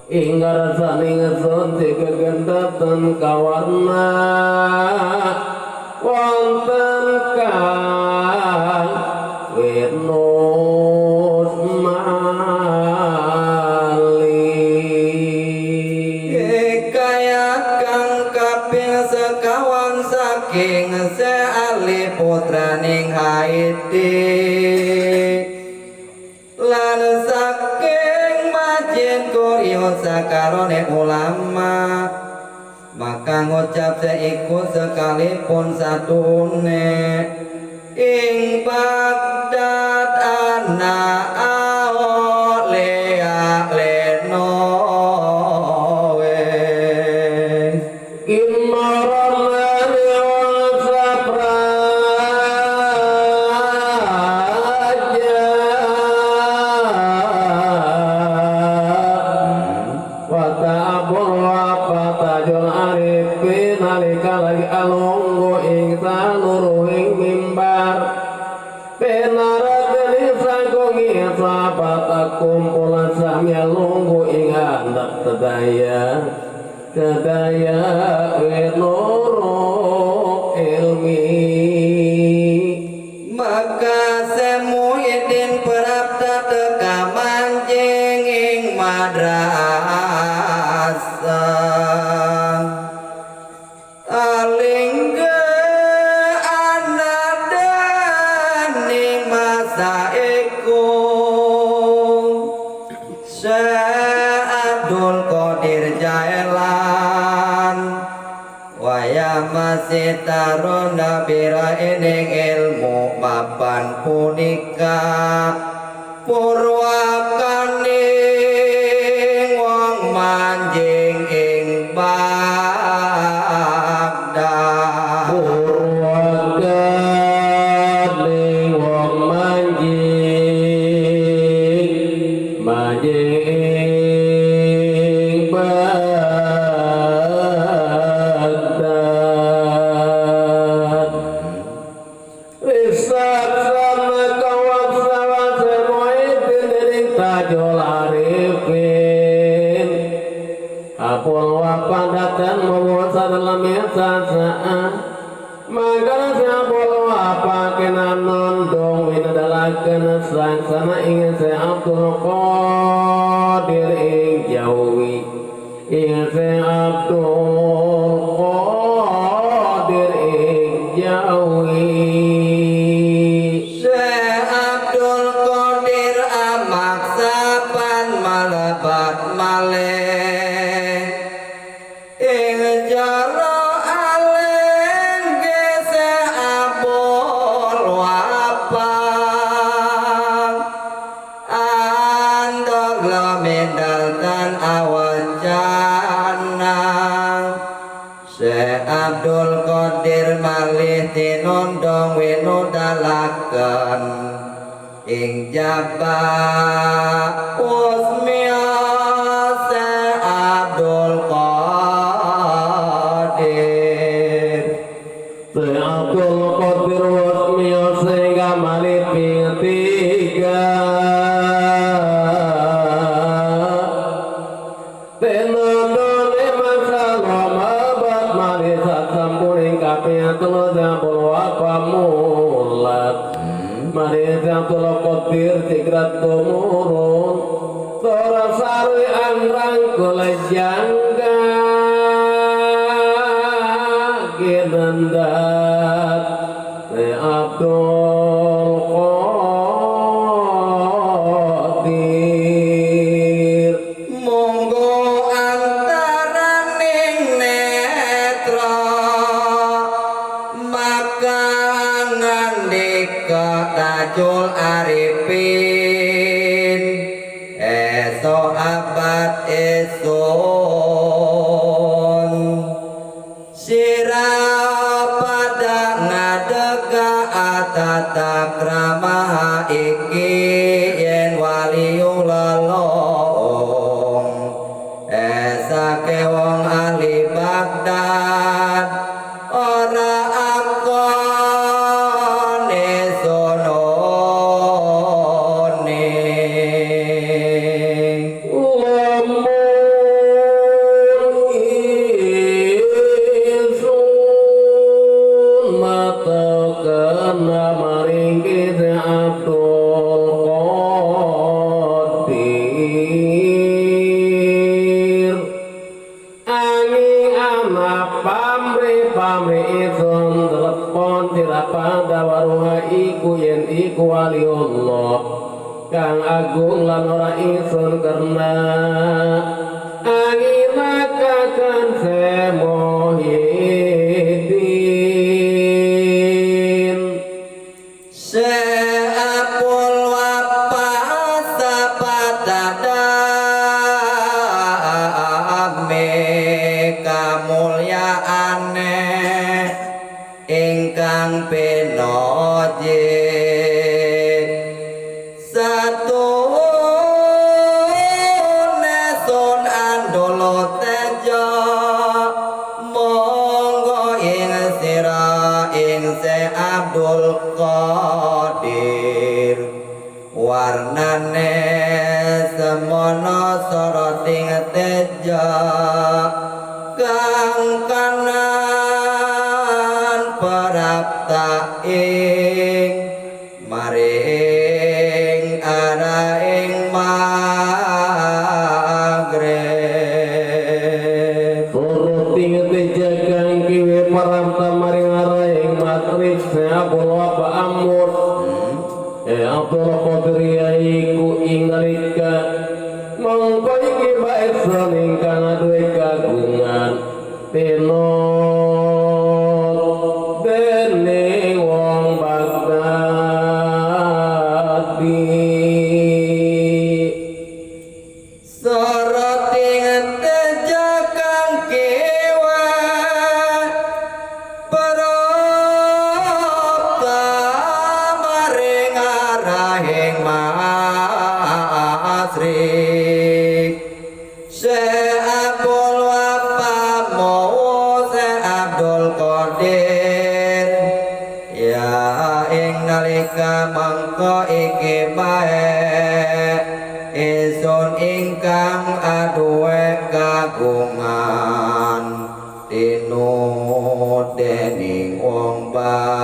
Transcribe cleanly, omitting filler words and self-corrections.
Ing ngarsaning sun digegendheten kawarna wonten kang Venus mali. Kaya kang kaping sekawan saking Ali putraning Haidi lan saking Majin Koryo sakarone ulama maka ngucap seiku sekalipun satune ing Baghdad ana aolea leno wes. Kimarane wong sapraja wa ta'abur wa patajul arifin nalika lagi alunggu ing saluruhing mimbar penaradeni sagungi sahabat kumpulan sami alunggu ing handap sedaya sedaya winuru ilmi. Maka Semuhyiddin prapta teka manjing ing madrasah alingga anadaning masa iku Syekh Abdul Qadir Jailan waya masih taruna bira ining ilmu mapan punika purwakaning wong manjing ing Baghdad. Purwakaning wong manjing manjing Baghdad. Risak sama kawaksawan Semuhyiddin dening Tajul Arifin Apul wapandatan mawasa dalam sasaan Mangkana siapul wapa kena nondong winadalaken sangsana ing Syekh Abdul Qadir ing Jawi ing Syekh Abdul Qadir ing Jawi. Syekh Abdul Qadir amaksapan malebat malih ing jero alengge Syekh Abdul Wapang andog mendal tan awacana Syekh Abdul Qadir malih tinondong winudalaken ing jabak usmiya Syekh Abdul Qadir. Syekh Abdul Qadir wasmiya sehingga malih ping tiga Tenondone mangsa mabat malih sasampuning kaping telu sampun wapa mulat Mari Abdul Qadir sigrat tumurun Tora sarwi angrang kula jangga Ginendat Syekh Abdul Qadir. Monggo antaraning netra maka ngandika Tajul Arifin esok abad esun sira pada ngadega atata krama iki yen waliyu lelong esake wong ahli Baghdad ora akon esonone. Lamun Angilakakan Semuhyiddin. Seapul wapa sapadada ame kamulyaane ingkang penoje satu nesun andolo tejo monggo ing sira ing Se Abdul Qadir warnane semono soroting tejo kang kanan prapta ing maring araing maghrib. Soroting teja kang kiwe paramta maring araing maghrib Seapul wapa amur Abdul Qadir iku ing nalika mongko iki bae ingkang aduwe kagungan tinut dening wong Baghdadi. Soroting teja kang kiwa prapta maring arahing masrik Seabul wapa mawa Se Abdul Qadir ya ing nalika mangko iki bae ingsun ingkang aduwe kagungan tinut dening wong Baghdadi.